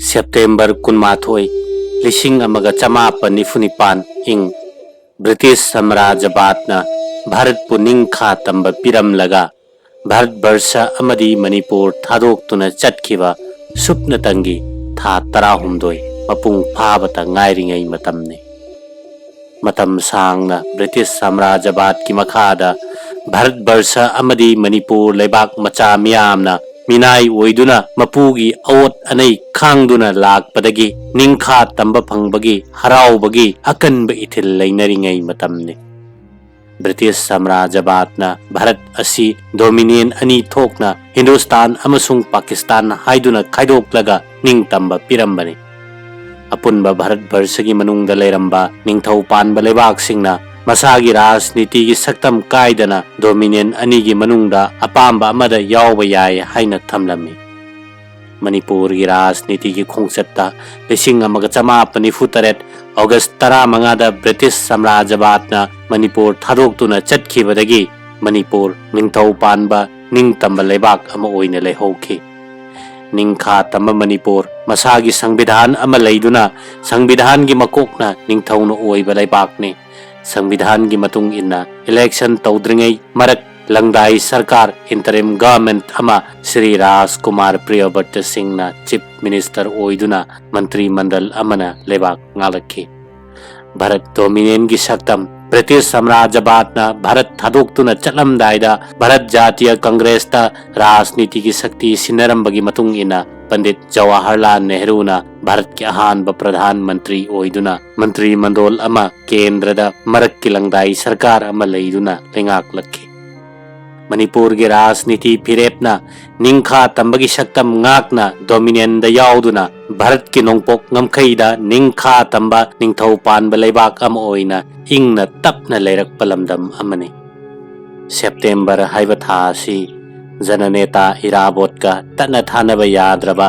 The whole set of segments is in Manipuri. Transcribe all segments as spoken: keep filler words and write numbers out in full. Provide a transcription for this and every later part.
ꯁꯦꯞꯇꯦꯝꯕꯔ ꯀꯨꯟꯃꯥꯊꯣꯏ, ꯂꯤꯁꯤꯡ ꯑꯃꯒ ꯆꯃꯥꯄꯟ ꯅꯤꯐꯨ ꯅꯤꯄꯥꯟ ꯏꯪ, ꯕ꯭ꯔꯤꯇꯤꯁ ꯁꯥꯝꯔꯥꯖ꯭ꯌꯕꯥꯗꯅ ꯚꯥꯔꯠꯄꯨ ꯅꯤꯡꯈꯥ ꯇꯝꯕ ꯄꯤꯔꯝꯂꯒ ꯚꯥꯔꯠ ꯕꯔꯁ ꯑꯃꯗꯤ ꯃꯅꯤꯄꯨꯔ ꯊꯥꯗꯣꯛꯇꯨꯅ ꯆꯠꯈꯤꯕ ꯁꯨꯞꯅꯇꯪꯒꯤ ꯊꯥ ꯇꯔꯥꯍꯨꯝꯗꯣꯏ ꯃꯄꯨꯡ ꯐꯥꯕꯇ ꯉꯥꯏꯔꯤꯉꯩ ꯃꯇꯝꯅꯤ꯫ ꯃꯇꯝ ꯁꯥꯡꯅ ꯕ꯭ꯔꯤꯇꯤꯁ ꯁꯥꯝꯔꯥꯖ꯭ꯌꯕꯥꯗꯀꯤ ꯃꯈꯥꯗ ꯚꯥꯔꯠ ꯕꯔꯁ ꯑꯃꯗꯤ ꯃꯅꯤꯄꯨꯔ ꯂꯩꯕꯥꯛ ꯃꯆꯥ ꯃꯤꯌꯥꯝꯅ ꯃꯤꯅꯥꯏ ꯑꯣꯏꯗꯨꯅ ꯃꯄꯨꯒꯤ ꯑꯑꯣꯠ ꯑꯅꯩ ꯈꯥꯡꯗꯨꯅ ꯂꯥꯛꯄꯗꯒꯤ ꯅꯤꯡꯈꯥ ꯇꯝꯕ ꯐꯪꯕꯒꯤ ꯍꯔꯥꯎꯕꯒꯤ ꯑꯀꯟꯕ ꯏꯊꯤꯜ ꯂꯩꯅꯔꯤꯉꯩ ꯃꯇꯝꯅꯤ꯫ ꯕ꯭ꯔꯤꯇꯤꯁ ꯁꯥꯝꯔꯥꯖ꯭ꯌꯕꯥꯗꯅ ꯚꯥꯔꯠ ꯑꯁꯤ ꯗꯣꯃꯤꯅꯤꯌꯟ ꯑꯅꯤ ꯊꯣꯛꯅ ꯍꯤꯟꯗꯨꯁꯇꯥꯟ ꯑꯃꯁꯨꯡ ꯄꯥꯀꯤꯁꯇꯥꯟ ꯍꯥꯏꯗꯨꯅ ꯈꯥꯏꯗꯣꯛꯂꯒ ꯅꯤꯡꯇꯝꯕ ꯄꯤꯔꯝꯕꯅꯤ꯫ ꯑꯄꯨꯟꯕ ꯚꯥꯔꯠ ꯕꯔꯁꯒꯤ ꯃꯅꯨꯡꯗ ꯂꯩꯔꯝꯕ ꯅꯤꯡꯊꯧ ꯄꯥꯟꯕ ꯂꯩꯕꯥꯛꯁꯤꯡꯅ ꯃꯁꯥꯒꯤ ꯔꯥꯖꯅꯤꯇꯤꯒꯤ ꯁꯛꯇꯝ ꯀꯥꯏꯗꯅ ꯗꯣꯃꯤꯅꯤꯌꯟ ꯑꯅꯤꯒꯤ ꯃꯅꯨꯡꯗ ꯑꯄꯥꯝꯕ ꯑꯃꯗ ꯌꯥꯎꯕ ꯌꯥꯏ ꯍꯥꯏꯅ ꯊꯝꯂꯝꯃꯤ꯫ ꯃꯅꯤꯄꯨꯔꯒꯤ ꯔꯥꯖꯅꯤꯇꯤꯒꯤ ꯈꯣꯡꯆꯠꯇ ꯂꯤꯁꯤꯡ ꯑꯃꯒ ꯆꯃꯥꯄꯟ ꯅꯤꯐꯨ ꯇꯔꯦꯠ ꯑꯣꯒꯁ ꯇꯔꯥꯃꯉꯥꯗ ꯕ꯭ꯔꯤꯇꯤꯁ ꯁꯥꯝꯔꯥꯖ꯭ꯌꯕꯥꯗꯅ ꯃꯅꯤꯄꯨꯔ ꯊꯥꯗꯣꯛꯇꯨꯅ ꯆꯠꯈꯤꯕꯗꯒꯤ ꯃꯅꯤꯄꯨꯔ ꯅꯤꯡꯊꯧ ꯄꯥꯟꯕ ꯅꯤꯡꯇꯝꯕ ꯂꯩꯕꯥꯛ ꯑꯃ ꯑꯣꯏꯅ ꯂꯩꯍꯧꯈꯤ꯫ ꯅꯤꯡꯈꯥ ꯇꯝꯕ ꯃꯅꯤꯄꯨꯔ ꯃꯁꯥꯒꯤ ꯁꯪꯕꯤꯙꯥꯟ ꯑꯃ ꯂꯩꯗꯨꯅ ꯁꯪꯕꯤꯙꯥꯟꯒꯤ ꯃꯀꯣꯛꯅ ꯅꯤꯡꯊꯧꯅ ꯑꯣꯏꯕ ꯂꯩꯕꯥꯛꯅꯤ꯫ ꯁꯪꯕꯤꯙꯥꯟꯒꯤ ꯃꯇꯨꯡ ꯏꯟꯅ ꯏꯂꯦꯛꯁꯟ ꯇꯧꯗ꯭ꯔꯤꯉꯩ ꯃꯔꯛ ꯂꯪꯗꯥꯏ ꯁꯔꯀꯥꯔ, interim government, ꯑꯃ ꯁ꯭ꯔꯤ ꯔꯥꯖꯀꯨꯃꯥꯔ ꯄ꯭ꯔꯤꯌꯕ꯭ꯔꯇ ꯁꯤꯡꯅ ꯆꯤꯐ ꯃꯤꯅꯤꯁꯇꯔ ꯑꯣꯏꯗꯨꯅ ꯃꯟꯇ꯭ꯔꯤ ꯃꯟꯗꯜ ꯑꯃꯅ ꯂꯩꯕꯥꯛ ꯉꯥꯛꯂꯛꯈꯤ꯫ ꯚꯥꯔꯠ ꯗꯣꯃꯤꯅꯤꯌꯟꯒꯤ ꯁꯛꯇꯝ ꯕ꯭ꯔꯤꯇꯤꯁ ꯁꯥꯝꯔꯥꯖ꯭ꯌꯕꯥꯗꯅ ꯚꯥꯔꯠ ꯊꯥꯗꯣꯛꯇꯨꯅ ꯆꯠꯂꯝꯗꯥꯏꯗ ꯚꯥꯔꯠ ꯖꯥꯇꯤꯌ ꯀꯪꯒ꯭ꯔꯦꯁꯇ ꯔꯥꯖꯅꯤꯇꯤꯒꯤ ꯁꯛꯇꯤ ꯁꯤꯟꯅꯔꯝꯕꯒꯤ ꯃꯇꯨꯡ ꯏꯟꯅ ꯄꯟꯗꯤꯠ ꯖꯋꯥꯍꯔꯂꯥꯜ ꯅꯦꯍꯔꯨꯅ ꯚꯥꯔꯠꯀꯤ ꯑꯍꯥꯟꯕ ꯄ꯭ꯔꯙꯥꯟ ꯃꯟꯇ꯭ꯔꯤ ꯑꯣꯏꯗꯨꯅ ꯃꯟꯇ꯭ꯔꯤ ꯃꯟꯗꯣꯜ ꯑꯃ ꯀꯦꯟꯗ꯭ꯔꯗ ꯃꯔꯛꯀꯤ ꯂꯪꯗꯥꯏ ꯁꯔꯀꯥꯔ ꯑꯃ ꯂꯩꯗꯨꯅ ꯂꯩꯉꯥꯛꯂꯛꯈꯤ꯫ ꯃꯅꯤꯄꯨꯔꯒꯤ ꯔꯥꯖꯅꯤꯇꯤ ꯐꯤꯔꯦꯞꯅ ꯅꯤꯡꯈꯥ ꯇꯝꯕꯒꯤ ꯁꯛꯇꯝ ꯉꯥꯛꯅ ꯗꯣꯃꯤꯅꯤꯌꯟꯗ ꯌꯥꯎꯗꯨꯅ ꯚꯥꯔꯠꯀꯤ ꯅꯣꯡꯄꯣꯛ ꯉꯝꯈꯩꯗ ꯅꯤꯡꯈꯥ ꯇꯝꯕ ꯅꯤꯡꯊꯧ ꯄꯥꯟꯕ ꯂꯩꯕꯥꯛ ꯑꯃ ꯑꯣꯏꯅ ꯏꯪꯅ ꯇꯞꯅ ꯂꯩꯔꯛꯄ ꯂꯝꯗꯝ ꯑꯃꯅꯤ꯫ ꯁꯦꯞꯇꯦꯝꯕꯔ ꯍꯥꯏꯕ ꯊꯥ ꯑꯁꯤ ꯖꯅꯅꯦꯇꯥ ꯏꯔꯥꯕꯣꯠꯀ ꯇꯠꯅ ꯊꯥꯅꯕ ꯌꯥꯗ꯭ꯔꯕ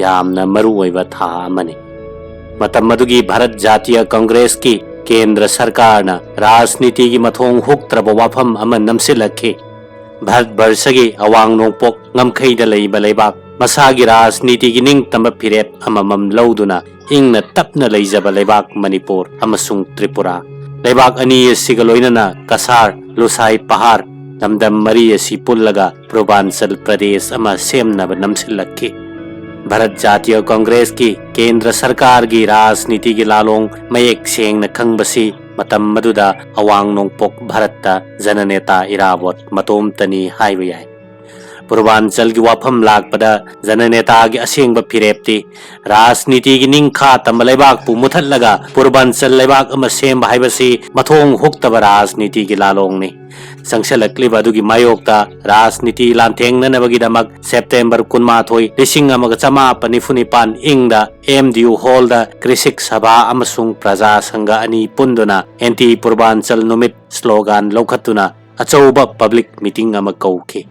ꯌꯥꯝꯅ ꯃꯔꯨꯑꯣꯏꯕ ꯊꯥ ꯑꯃꯅꯤ꯫ ꯃꯇꯝ ꯑꯗꯨꯒꯤ ꯚꯥꯔꯠ ꯖꯥꯇꯤꯌ ꯀꯪꯒ꯭ꯔꯦꯁꯀꯤ ꯀꯦꯟꯗ꯭ꯔ ꯁꯔꯀꯥꯔꯅ ꯔꯥꯖꯅꯤꯇꯤꯒꯤ ꯃꯊꯣꯡ ꯍꯨꯛꯇ꯭ꯔꯕ ꯋꯥꯐꯝ ꯑꯃ ꯅꯝꯁꯤꯜꯂꯛꯈꯤ꯫ ꯚꯥꯔꯠ ꯕꯔꯁꯒꯤ ꯑꯋꯥꯡ ꯅꯣꯡꯄꯣꯛ ꯉꯝꯈꯩꯗ ꯂꯩꯕ ꯂꯩꯕꯥꯛ ꯃꯁꯥꯒꯤ ꯔꯥꯖꯅꯤꯇꯤꯒꯤ ꯅꯤꯡꯇꯝꯕ ꯐꯤꯔꯦꯞ ꯑꯃꯃꯝ ꯂꯧꯗꯨꯅ ꯏꯪꯅ ꯇꯞꯅ ꯂꯩꯖꯕ ꯂꯩꯕꯥꯛ ꯃꯅꯤꯄꯨꯔ ꯑꯃꯁꯨꯡ ꯇ꯭ꯔꯤꯄꯨꯔꯥ, ꯂꯩꯕꯥꯛ ꯑꯅꯤ ꯑꯁꯤꯒ ꯂꯣꯏꯅꯅ ꯀꯁꯥꯔ, ꯂꯨꯁꯥꯏ ꯄꯍꯥꯔ ꯂꯝꯗꯝ ꯃꯔꯤ ꯑꯁꯤ ꯄꯨꯜꯂꯒ ꯄꯨꯔꯕꯥꯟꯆꯜ ꯄ꯭ꯔꯗꯦꯁ ꯑꯃ ꯁꯦꯝꯅꯕ ꯅꯝꯁꯤꯜꯂꯛꯈꯤ꯫ ꯚꯥꯔꯠ ꯖꯥꯇꯤꯌ ꯀꯪꯒ꯭ꯔꯦꯁꯀꯤ ꯀꯦꯟꯗ꯭ꯔ ꯁꯔꯀꯥꯔꯒꯤ ꯔꯥꯖꯅꯤꯇꯤꯒꯤ ꯂꯥꯂꯣꯡ ꯃꯌꯦꯛ ꯁꯦꯡꯅ ꯈꯪꯕꯁꯤ ꯃꯇꯝ ꯑꯗꯨꯗ ꯑꯋꯥꯡ ꯅꯣꯡꯄꯣꯛ ꯚꯥꯔꯠꯇ ꯖꯅꯅꯦꯇꯥ ꯏꯔꯥꯕꯣꯠ ꯃꯇꯣꯝꯇꯅꯤ ꯍꯥꯏꯕ ꯌꯥꯏ꯫ ꯄꯨꯔꯕꯥꯟꯆꯜꯒꯤ ꯋꯥꯐꯝ ꯂꯥꯛꯄꯗ ꯖꯅꯅꯦꯇꯥꯒꯤ ꯑꯁꯦꯡꯕ ꯐꯤꯔꯦꯞꯇꯤ ꯔꯥꯖꯅꯤꯇꯤꯒꯤ ꯅꯤꯡꯈꯥ ꯇꯝꯕ ꯂꯩꯕꯥꯛꯄꯨ ꯃꯨꯊꯠꯂꯒ ꯄꯨꯔꯕꯥꯟꯆꯜ ꯂꯩꯕꯥꯛ ꯑꯃ ꯁꯦꯝꯕ ꯍꯥꯏꯕꯁꯤ ꯃꯊꯣꯡ ꯍꯨꯛꯇꯕ ꯔꯥꯖꯅꯤꯇꯤꯒꯤ ꯂꯥꯂꯣꯡꯅꯤ꯫ ꯆꯪꯁꯤꯜꯂꯛꯂꯤꯕ ꯑꯗꯨꯒꯤ ꯃꯥꯌꯣꯛꯇ ꯔꯥꯖꯅꯤꯇꯤ ꯂꯥꯟꯊꯦꯡꯅꯅꯕꯒꯤꯗꯃꯛ ꯁꯦꯞꯇꯦꯝꯕꯔ ꯀꯨꯟꯃꯥꯊꯣꯏ, ꯂꯤꯁꯤꯡ ꯑꯃꯒ ꯆꯃꯥꯄꯟ ꯅꯤꯐꯨ ꯅꯤꯄꯥꯟ ꯏꯪꯗ ꯑꯦꯝ ꯗꯤ ꯌꯨ ꯍꯣꯜꯗ ꯀ꯭ꯔꯤꯁꯤꯛ ꯁꯚꯥ ꯑꯃꯁꯨꯡ ꯄ꯭ꯔꯖꯥ ꯁꯪꯘ ꯑꯅꯤ ꯄꯨꯟꯗꯨꯅ ꯑꯦꯟꯇꯤ ꯄꯨꯔꯕꯥꯟꯆꯜ ꯅꯨꯃꯤꯠ ꯁ꯭ꯂꯣꯒꯥꯟ ꯂꯧꯈꯠꯇꯨꯅ ꯑꯆꯧꯕ ꯄꯕ꯭ꯂꯤꯛ ꯃꯤꯇꯤꯡ ꯑꯃ ꯀꯧꯈꯤ꯫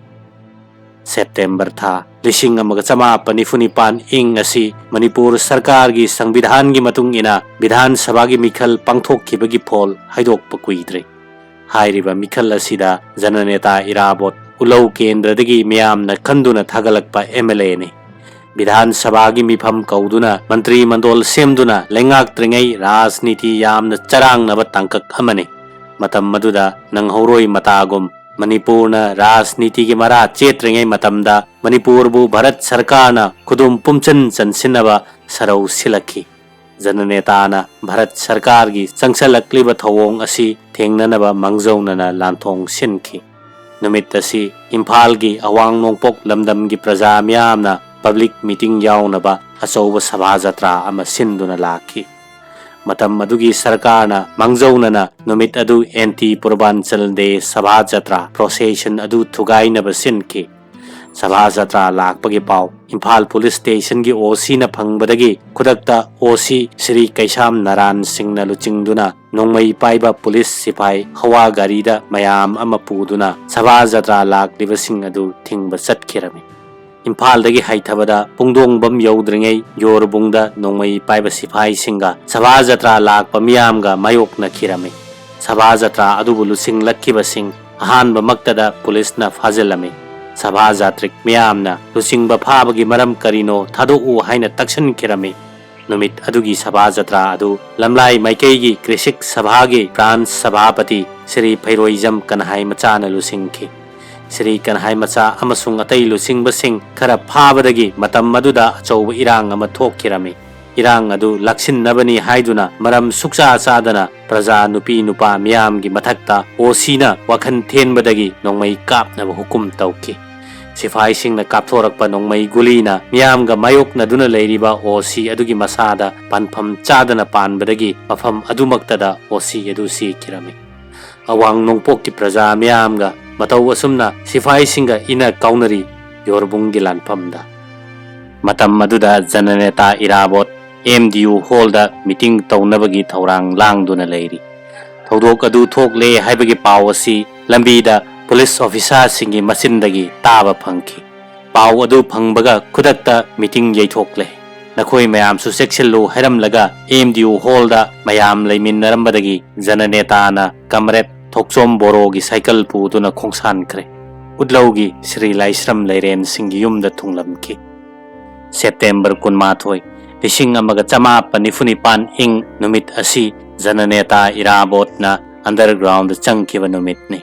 ꯁꯦꯞꯇꯦꯝꯕꯔ ꯊꯥ ꯂꯤꯁꯤꯡ ꯑꯃꯒ ꯆꯃꯥꯄꯟ ꯅꯤꯐꯨ ꯅꯤꯄꯥꯟ ꯏꯪ ꯑꯁꯤ ꯃꯅꯤꯄꯨꯔ ꯁꯔꯀꯥꯔꯒꯤ ꯁꯪꯕꯤꯙꯥꯟꯒꯤ ꯃꯇꯨꯡ ꯏꯟꯅ ꯕꯤꯙꯥꯟ ꯁꯚꯥꯒꯤ ꯃꯤꯈꯜ ꯄꯥꯡꯊꯣꯛꯈꯤꯕꯒꯤ ꯐꯣꯜ ꯍꯥꯏꯗꯣꯛꯄ ꯀꯨꯏꯗ꯭ꯔꯤ꯫ ꯍꯥꯏꯔꯤꯕ ꯃꯤꯈꯜ ꯑꯁꯤꯗ ꯖꯅꯅꯦꯇꯥ ꯏꯔꯥꯕꯣꯠ ꯎꯂꯧ ꯀꯦꯟꯗ꯭ꯔꯗꯒꯤ ꯃꯤꯌꯥꯝꯅ ꯈꯟꯗꯨꯅ ꯊꯥꯒꯠꯂꯛꯄ ꯑꯦꯝ ꯑꯦꯜ ꯑꯦꯅꯤ꯫ ꯕꯤꯙꯥꯟ ꯁꯚꯥꯒꯤ ꯃꯤꯐꯝ ꯀꯧꯗꯨꯅ ꯃꯟꯇ꯭ꯔꯤ ꯃꯟꯗꯣꯜ ꯁꯦꯝꯗꯨꯅ ꯂꯩꯉꯥꯛꯇ꯭ꯔꯤꯉꯩ ꯔꯥꯖꯅꯤꯇꯤ ꯌꯥꯝꯅ ꯆꯔꯥꯡꯅꯕ ꯇꯥꯡꯀꯛ ꯑꯃꯅꯤ꯫ ꯃꯇꯝ ꯑꯗꯨꯗ ꯅꯪꯍꯧꯔꯣꯏ ꯃꯇꯥꯒꯨꯝ ꯃꯅꯤꯄꯨꯔꯅ ꯔꯥꯖꯅꯤꯇꯤꯒꯤ ꯃꯔꯥ ꯆꯦꯠꯇ꯭ꯔꯤꯉꯩ ꯃꯇꯝꯗ ꯃꯅꯤꯄꯨꯔꯕꯨ ꯚꯥꯔꯠ ꯁꯔꯀꯥꯔꯅ ꯈꯨꯗꯨꯝ ꯄꯨꯝꯆꯟ ꯆꯟꯁꯤꯟꯅꯕ ꯁꯔꯧ ꯁꯤꯜꯂꯛꯈꯤ꯫ ꯖꯅꯅꯦꯇꯥꯅ ꯚꯥꯔꯠ ꯁꯔꯀꯥꯔꯒꯤ ꯆꯪꯁꯜꯂꯛꯂꯤꯕ ꯊꯧꯑꯣꯡ ꯑꯁꯤ ꯊꯦꯡꯅꯅꯕ ꯃꯥꯡꯖꯧꯅꯅ ꯂꯥꯟꯊꯣꯡ ꯁꯤꯟꯈꯤ꯫ ꯅꯨꯃꯤꯠ ꯑꯁꯤ ꯏꯝꯐꯥꯜꯒꯤ ꯑꯋꯥꯡ ꯅꯣꯡꯄꯣꯛ ꯂꯝꯗꯝꯒꯤ ꯄ꯭ꯔꯖꯥ ꯃꯤꯌꯥꯝꯅ ꯄꯕ꯭ꯂꯤꯛ ꯃꯤꯇꯤꯡ ꯌꯥꯎꯅꯕ ꯑꯆꯧꯕ ꯁꯚꯥ ꯖꯇ꯭ꯔꯥ ꯑꯃ ꯁꯤꯟꯗꯨꯅ ꯂꯥꯛꯈꯤ꯫ ꯃꯇꯝ ꯑꯗꯨꯒꯤ ꯁꯔꯀꯥꯔꯅ ꯃꯥꯡꯖꯧꯅꯅ ꯅꯨꯃꯤꯠ ꯑꯗꯨ ꯑꯦꯟꯇꯤ ꯄꯨꯔꯕꯥꯟꯆꯜ ꯗꯦ ꯁꯚꯥ ꯖꯇ꯭ꯔꯥ ꯄ꯭ꯔꯣꯁꯦꯁꯟ ꯑꯗꯨ ꯊꯨꯒꯥꯏꯅꯕ ꯁꯤꯟꯈꯤ꯫ ꯁꯚꯥ ꯖꯇ꯭ꯔꯥ ꯂꯥꯛꯄꯒꯤ ꯄꯥꯎ ꯏꯝꯐꯥꯜ ꯄꯨꯂꯤꯁ ꯁ꯭ꯇꯦꯁꯟꯒꯤ ꯑꯣ ꯁꯤꯅ ꯐꯪꯕꯗꯒꯤ ꯈꯨꯗꯛꯇ ꯑꯣ ꯁꯤ ꯁ꯭ꯔꯤ ꯀꯩꯁꯥꯝ ꯅꯥꯔꯥꯟ ꯁꯤꯡꯅ ꯂꯨꯆꯤꯡꯗꯨꯅ ꯅꯣꯡꯃꯩ ꯄꯥꯏꯕ ꯄꯨꯂꯤꯁ ꯁꯤꯐꯥꯏ ꯍꯋꯥ ꯒꯥꯔꯤꯗ ꯃꯌꯥꯝ ꯑꯃ ꯄꯨꯗꯨꯅ ꯁꯚꯥ ꯖꯇ꯭ꯔꯥ ꯂꯥꯛꯂꯤꯕꯁꯤꯡ ꯑꯗꯨ ꯊꯤꯡꯕ ꯆꯠꯈꯤꯔꯝꯃꯤ꯫ ꯏꯝꯐꯥꯜꯗꯒꯤ ꯍꯥꯏꯊꯕꯗ ꯄꯨꯡꯗꯣꯡꯕꯝ ꯌꯧꯗ꯭ꯔꯤꯉꯩ ꯌꯣꯔꯕꯨꯡꯗ ꯅꯣꯡꯃꯩ ꯄꯥꯏꯕ ꯁꯤꯐꯥꯏꯁꯤꯡꯒ ꯁꯚꯥ ꯖꯇ꯭ꯔꯥ ꯂꯥꯛꯄ ꯃꯤꯌꯥꯝꯒ ꯃꯥꯌꯣꯛꯅꯈꯤꯔꯝꯃꯤ꯫ ꯁꯚꯥ ꯖꯇ꯭ꯔꯥ ꯑꯗꯨꯕꯨ ꯂꯨꯆꯤꯡꯂꯛꯈꯤꯕꯁꯤꯡ ꯑꯍꯥꯟꯕꯃꯛꯇꯗ ꯄꯨꯂꯤꯁꯅ ꯐꯥꯖꯤꯜꯂꯝꯃꯤ꯫ ꯁꯚꯥ ꯖꯥꯇ꯭ꯔꯤꯛ ꯃꯤꯌꯥꯝꯅ ꯂꯨꯆꯤꯡꯕ ꯐꯥꯕꯒꯤ ꯃꯔꯝ ꯀꯔꯤꯅꯣ ꯊꯥꯗꯣꯛꯎ ꯍꯥꯏꯅ ꯇꯛꯁꯤꯟꯈꯤꯔꯝꯃꯤ꯫ ꯅꯨꯃꯤꯠ ꯑꯗꯨꯒꯤ ꯁꯚꯥ ꯖꯇ꯭ꯔꯥ ꯑꯗꯨ ꯂꯝꯂꯥꯏ ꯃꯥꯏꯀꯩꯒꯤ ꯀ꯭ꯔꯤꯁꯤꯛ ꯁꯚꯥꯒꯤ ꯕ꯭ꯔꯥꯟꯁ ꯁꯚꯥꯄꯇꯤ ꯁ꯭ꯔꯤ ꯐꯩꯔꯣꯏꯖꯝ ꯀꯟꯍꯥꯏ ꯃꯆꯥꯅ ꯂꯨꯆꯤꯡꯈꯤ꯫ ꯁ꯭ꯔꯤ ꯀꯟꯍꯥꯏ ꯃꯆꯥ ꯑꯃꯁꯨꯡ ꯑꯇꯩ ꯂꯨꯆꯤꯡꯕꯁꯤꯡ ꯈꯔ ꯐꯥꯕꯗꯒꯤ ꯃꯇꯝ ꯑꯗꯨꯗ ꯑꯆꯧꯕ ꯏꯔꯥꯡ ꯑꯃ ꯊꯣꯛꯈꯤꯔꯝꯃꯤ꯫ ꯏꯔꯥꯡ ꯑꯗꯨ ꯂꯥꯛꯁꯤꯟꯅꯕꯅꯤ ꯍꯥꯏꯗꯨꯅ ꯃꯔꯝ ꯁꯨꯛꯆꯥ ꯆꯥꯗꯅ ꯄ꯭ꯔꯖꯥ ꯅꯨꯄꯤ ꯅꯨꯄꯥ ꯃꯤꯌꯥꯝꯒꯤ ꯃꯊꯛꯇ ꯑꯣ ꯁꯤꯅ ꯋꯥꯈꯜ ꯊꯦꯟꯕꯗꯒꯤ ꯅꯣꯡꯃꯩ ꯀꯥꯞꯅꯕ ꯍꯨꯀꯨꯝ ꯇꯧꯈꯤ꯫ ꯁꯤꯐꯥꯏꯁꯤꯡꯅ ꯀꯥꯞꯊꯣꯔꯛꯄ ꯅꯣꯡꯃꯩ ꯒꯨꯂꯤꯅ ꯃꯤꯌꯥꯝꯒ ꯃꯥꯌꯣꯛꯅꯗꯨꯅ ꯂꯩꯔꯤꯕ ꯑꯣ ꯁꯤ ꯑꯗꯨꯒꯤ ꯃꯁꯥꯗ ꯄꯥꯟꯐꯝ ꯆꯥꯗꯅ ꯄꯥꯟꯕꯗꯒꯤ ꯃꯐꯝ ꯑꯗꯨꯃꯛꯇꯗ ꯑꯣ ꯁꯤ ꯑꯗꯨ ꯁꯤꯈꯤꯔꯝꯃꯤ꯫ ꯑꯋꯥꯡ ꯅꯣꯡꯄꯣꯛꯀꯤ ꯄ꯭ꯔꯖꯥ ꯃꯤꯌꯥꯝꯒ ꯃꯇꯧ ꯑꯁꯨꯝꯅ ꯁꯤꯐꯥꯏꯁꯤꯡꯒ ꯏꯟꯅ ꯀꯥꯎꯅꯔꯤ ꯌꯣꯔꯕꯨꯡꯒꯤ ꯂꯥꯟꯐꯝꯗ꯫ ꯃꯇꯝ ꯑꯗꯨꯗ ꯖꯅꯅꯦꯇꯥ ꯏꯔꯥꯕꯣꯠ ꯑꯦꯝ ꯗꯤ ꯌꯨ ꯍꯣꯜꯗ ꯃꯤꯇꯤꯡ ꯇꯧꯅꯕꯒꯤ ꯊꯧꯔꯥꯡ ꯂꯥꯡꯗꯨꯅ ꯂꯩꯔꯤ꯫ ꯊꯧꯗꯣꯛ ꯑꯗꯨ ꯊꯣꯛꯂꯦ ꯍꯥꯏꯕꯒꯤ ꯄꯥꯎ ꯑꯁꯤ ꯂꯝꯕꯤꯗ ꯄꯨꯂꯤꯁ ꯑꯣꯐꯤꯁꯥꯔꯁꯤꯡꯒꯤ ꯃꯆꯤꯟꯗꯒꯤ ꯇꯥꯕ ꯐꯪꯈꯤ꯫ ꯄꯥꯎ ꯑꯗꯨ ꯐꯪꯕꯒ ꯈꯨꯗꯛꯇ ꯃꯤꯇꯤꯡ ꯌꯩꯊꯣꯛꯂꯦ꯫ "ꯅꯈꯣꯏ ꯃꯌꯥꯝꯁꯨ ꯆꯦꯛꯁꯤꯜꯂꯨ" ꯍꯥꯏꯔꯝꯂꯒ ꯑꯦꯝ ꯗꯤ ꯌꯨ ꯍꯣꯜꯗ ꯃꯌꯥꯝ ꯂꯩꯃꯤꯟꯅꯔꯝꯕꯗꯒꯤ ꯖꯅꯅꯦꯇꯥꯅ ꯀꯝꯔꯦꯗ ꯊꯣꯛꯆꯣꯝ ꯕꯣꯔꯣꯒꯤ ꯁꯥꯏꯀꯜ ꯄꯨꯗꯨꯅ ꯈꯣꯡꯁꯥꯟꯈ꯭ꯔꯦ꯫ ꯎꯠꯂꯧꯒꯤ ꯁ꯭ꯔꯤ ꯂꯥꯏꯁ꯭ꯔꯝ ꯂꯩꯔꯦꯟꯁꯤꯡꯒꯤ ꯌꯨꯝꯗ ꯊꯨꯡꯂꯝꯈꯤ꯫ ꯁꯦꯞꯇꯦꯝꯕꯔ ꯀꯨꯟꯃꯥꯊꯣꯏ, ꯂꯤꯁꯤꯡ ꯑꯃꯒ ꯆꯃꯥꯄꯟ ꯅꯤꯐꯨ ꯅꯤꯄꯥꯟ ꯏꯪ ꯅꯨꯃꯤꯠ ꯑꯁꯤ ꯖꯅꯅꯦꯇꯥ ꯏꯔꯥꯕꯣꯠꯅ ꯑꯟꯗꯔꯒ꯭ꯔꯥꯎꯟꯗ ꯆꯪꯈꯤꯕ ꯅꯨꯃꯤꯠꯅꯤ꯫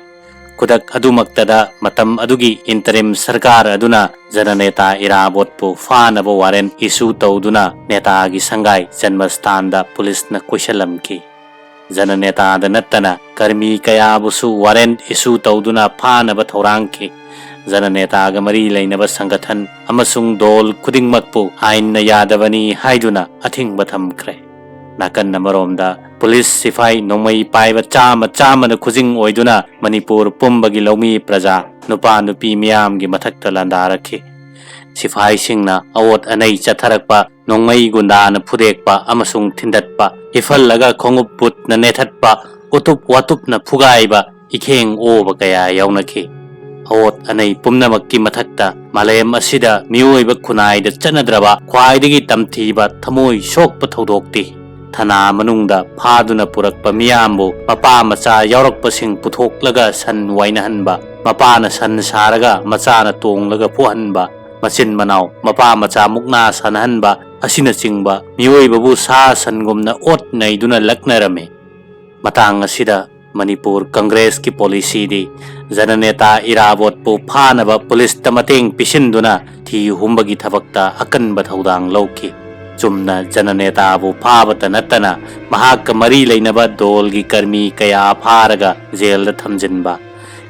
ꯈꯨꯗꯛ ꯑꯗꯨꯃꯛꯇꯗ ꯃꯇꯝ ꯑꯗꯨꯒꯤ ꯏꯟꯇꯔꯤꯝ ꯁꯔꯀꯥꯔ ꯑꯗꯨꯅ ꯖꯅꯅꯦꯇꯥ ꯏꯔꯥꯕꯣꯠꯄꯨ ꯐꯥꯅꯕ ꯋꯥꯔꯦꯟ ꯏꯁꯨ ꯇꯧꯗꯨꯅ ꯅꯦꯇꯥꯒꯤ ꯁꯪꯒꯥꯏ ꯖꯟꯃꯁꯊꯥꯟꯗ ꯄꯨꯂꯤꯁꯅ ꯀꯣꯏꯁꯤꯜꯂꯝꯈꯤ꯫ ꯖꯅꯅꯦꯇꯥꯗ ꯅꯠꯇꯅ ꯀꯔꯃꯤ ꯀꯌꯥꯕꯨꯁꯨ ꯋꯥꯔꯦꯟ ꯏꯁꯨ ꯇꯧꯗꯨꯅ ꯐꯥꯅꯕ ꯊꯧꯔꯥꯡꯈꯤ꯫ ꯖꯅꯅꯦꯇꯥꯒ ꯃꯔꯤ ꯂꯩꯅꯕ ꯁꯪꯒꯊꯟ ꯑꯃꯁꯨꯡ ꯗꯣꯜ ꯈꯨꯗꯤꯡꯃꯛꯄꯨ ꯑꯥꯏꯟꯅ ꯌꯥꯗꯕꯅꯤ ꯍꯥꯏꯗꯨꯅ ꯑꯊꯤꯡꯕ ꯊꯝꯈ꯭ꯔꯦ꯫ ꯅꯥꯀꯟ ꯑꯃꯔꯣꯝꯗ ꯄꯨꯂꯤꯁ ꯁꯤꯐꯥꯏ ꯅꯣꯡꯃꯩ ꯄꯥꯏꯕ ꯆꯥꯝꯃ ꯆꯥꯝꯃꯅ ꯈꯨꯖꯤꯡ ꯑꯣꯏꯗꯨꯅ ꯃꯅꯤꯄꯨꯔ ꯄꯨꯝꯕꯒꯤ ꯂꯧꯃꯤ ꯄ꯭ꯔꯖꯥ, ꯅꯨꯄꯥ ꯅꯨꯄꯤ ꯃꯤꯌꯥꯝꯒꯤ ꯃꯊꯛꯇ ꯂꯥꯟꯗꯥꯔꯛꯈꯤ꯫ ꯁꯤꯐꯥꯏꯁꯤꯡꯅ ꯑꯑꯣꯠ ꯑꯅꯩ ꯆꯠꯊꯔꯛꯄ, ꯅꯣꯡꯃꯩ ꯒꯨꯟꯗꯥꯅ ꯐꯨꯗꯦꯛꯄ ꯑꯃꯁꯨꯡ ꯊꯤꯟꯗꯠꯄ, ꯍꯤꯐꯜꯂꯒ ꯈꯣꯡꯎꯞ ꯕꯨꯠꯅ ꯅꯦꯠꯊꯠꯄ, ꯎꯇꯨꯞ ꯋꯥꯇꯨꯞꯅ ꯐꯨꯒꯥꯏꯕ, ꯏꯈꯦꯡ ꯑꯣꯕ ꯀꯌꯥ ꯌꯥꯎꯅꯈꯤ꯫ ꯑꯑꯣꯠ ꯑꯅꯩ ꯄꯨꯝꯅꯃꯛꯀꯤ ꯃꯊꯛꯇ ꯃꯥꯂꯦꯝ ꯑꯁꯤꯗ ꯃꯤꯑꯣꯏꯕ ꯈꯨꯟꯅꯥꯏꯗ ꯆꯠꯅꯗ꯭ꯔꯕ ꯈ꯭ꯋꯥꯏꯗꯒꯤ ꯇꯝꯊꯤꯕ ꯊꯃꯣꯏ ꯁꯣꯛꯄ ꯊꯧꯗꯣꯛꯇꯤ ꯊꯅꯥ ꯃꯅꯨꯡꯗ ꯐꯥꯗꯨꯅ ꯄꯨꯔꯛꯄ ꯃꯤꯌꯥꯝꯕꯨ ꯃꯄꯥ ꯃꯆꯥ ꯌꯥꯎꯔꯛꯄꯁꯤꯡ ꯄꯨꯊꯣꯛꯂꯒ ꯁꯟ ꯋꯥꯏꯅꯍꯟꯕ, ꯃꯄꯥꯅ ꯁꯟ ꯁꯥꯔꯒ ꯃꯆꯥꯅ ꯇꯣꯡꯂꯒ ꯐꯨꯍꯟꯕ, ꯃꯆꯤꯟ ꯃꯅꯥꯎ, ꯃꯄꯥ ꯃꯆꯥ ꯃꯨꯛꯅꯥ ꯁꯥꯟꯅꯍꯟꯕ ꯑꯁꯤꯅꯆꯤꯡꯕ ꯃꯤꯑꯣꯏꯕꯕꯨ ꯁꯥ ꯁꯟꯒꯨꯝꯅ ꯑꯣꯠ ꯅꯩꯗꯨꯅ ꯂꯛꯅꯔꯝꯃꯤ꯫ ꯃꯇꯥꯡ ꯑꯁꯤꯗ ꯃꯅꯤꯄꯨꯔ ꯀꯪꯒ꯭ꯔꯦꯁꯀꯤ ꯄꯣꯂꯤꯁꯤꯗꯤ ꯖꯅꯅꯦꯇꯥ ꯏꯔꯥꯕꯣꯠꯄꯨ ꯐꯥꯅꯕ ꯄꯨꯂꯤꯁꯇ ꯃꯇꯦꯡ ꯄꯤꯁꯤꯟꯗꯨꯅ ꯊꯤ ꯍꯨꯝꯕꯒꯤ ꯊꯕꯛꯇ ꯑꯀꯟꯕ ꯊꯧꯗꯥꯡ ꯂꯧꯈꯤ꯫ ꯆꯨꯝꯅ ꯖꯅꯅꯦꯇꯥꯕꯨ ꯐꯥꯕꯇ ꯅꯠꯇꯅ ꯃꯍꯥꯛꯀ ꯃꯔꯤ ꯂꯩꯅꯕ ꯗꯣꯜꯒꯤ ꯀꯔꯃꯤ ꯀꯌꯥ ꯐꯥꯔꯒ ꯖꯦꯜꯗ ꯊꯝꯖꯤꯟꯕ,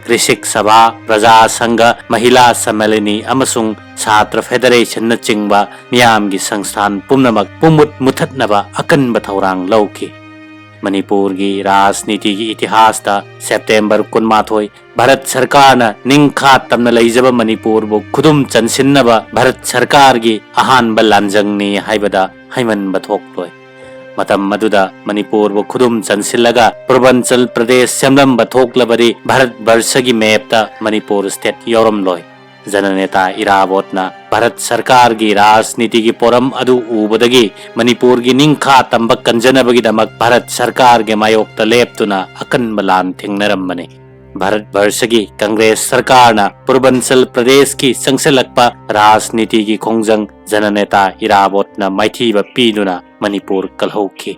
ꯀ꯭ꯔꯤꯁꯤꯛ ꯁꯚꯥ, ꯄ꯭ꯔꯖꯥ ꯁꯪꯘ, ꯃꯍꯤꯂꯥ ꯁꯝꯃꯦꯂꯅꯤ ꯑꯃꯁꯨꯡ ꯁꯥꯇ꯭ꯔ ꯐꯦꯗꯔꯦꯁꯟꯅꯆꯤꯡꯕ ꯃꯤꯌꯥꯝꯒꯤ ꯁꯪꯁꯊꯥꯟ ꯄꯨꯝꯅꯃꯛ ꯄꯨꯝꯃꯨꯠ ꯃꯨꯊꯠꯅꯕ ꯑꯀꯟꯕ ꯊꯧꯔꯥꯡ ꯂꯧꯈꯤ꯫ ꯃꯅꯤꯄꯨꯔꯒꯤ ꯔꯥꯖꯅꯤꯇꯤꯒꯤ ꯏꯇꯤꯍꯥꯁꯇ ꯁꯦꯞꯇꯦꯝꯕꯔ ꯀꯨꯟꯃꯥꯊꯣꯏ, ꯚꯥꯔꯠ ꯁꯔꯀꯥꯔꯅ ꯅꯤꯡꯈꯥ ꯇꯝꯅ ꯂꯩꯖꯕ ꯃꯅꯤꯄꯨꯔꯕꯨ ꯈꯨꯗꯨꯝ ꯆꯟꯁꯤꯟꯅꯕ ꯚꯥꯔꯠ ꯁꯔꯀꯥꯔꯒꯤ ꯑꯍꯥꯟꯕ ꯂꯥꯟꯖꯪꯅꯤ ꯍꯥꯏꯕꯗ ꯍꯥꯏꯃꯟꯕ ꯊꯣꯛꯂꯣꯏ꯫ ꯃꯇꯝ ꯑꯗꯨꯗ ꯃꯅꯤꯄꯨꯔꯕꯨ ꯈꯨꯗꯨꯝ ꯆꯟꯁꯤꯜꯂꯒ ꯄꯨꯔꯕꯟꯆꯜ ꯄ꯭ꯔꯗꯦꯁ ꯁꯦꯝꯂꯝꯕ ꯊꯣꯛꯂꯕꯗꯤ ꯚꯥꯔꯠ ꯚꯔꯁꯒꯤ ꯃꯦꯞꯇ ꯃꯅꯤꯄꯨꯔ ꯁ꯭ꯇꯦꯠ ꯌꯥꯎꯔꯝꯂꯣꯏ꯫ ꯖꯅꯅꯦꯇꯥ ꯏꯔꯥꯕꯣꯠꯅ ꯚꯥꯔꯠ ꯁꯔꯀꯥꯔꯒꯤ ꯔꯥꯖꯅꯤꯇꯤꯒꯤ ꯄꯣꯔꯝ ꯑꯗꯨ ꯎꯕꯗꯒꯤ ꯃꯅꯤꯄꯨꯔꯒꯤ ꯅꯤꯡꯈꯥ ꯇꯝꯕ ꯀꯟꯖꯅꯕꯒꯤꯗꯃꯛ ꯚꯥꯔꯠ ꯁꯔꯀꯥꯔꯒꯤ ꯃꯥꯌꯣꯛꯇ ꯂꯦꯞꯇꯨꯅ ꯑꯀꯟꯕ ꯂꯥꯟ ꯊꯦꯡꯅꯔꯝꯕꯅꯤ꯫ ꯚꯥꯔꯠ ꯚꯔꯁꯒꯤ ꯀꯪꯒ꯭ꯔꯦꯁ ꯁꯔꯀꯥꯔꯅ ꯄꯨꯔꯕꯟꯆꯜ ꯄ꯭ꯔꯗꯦꯁꯀꯤ ꯆꯪꯁꯤꯜꯂꯛꯄ ꯔꯥꯖꯅꯤꯇꯤꯒꯤ ꯈꯣꯡꯖꯪ ꯖꯅꯅꯦꯇꯥ ꯏꯔꯥꯕꯣꯠꯅ ꯃꯥꯏꯊꯤꯕ ꯄꯤꯗꯨꯅ ꯃꯅꯤꯄꯨꯔ ꯀꯜꯍꯧꯈꯤ꯫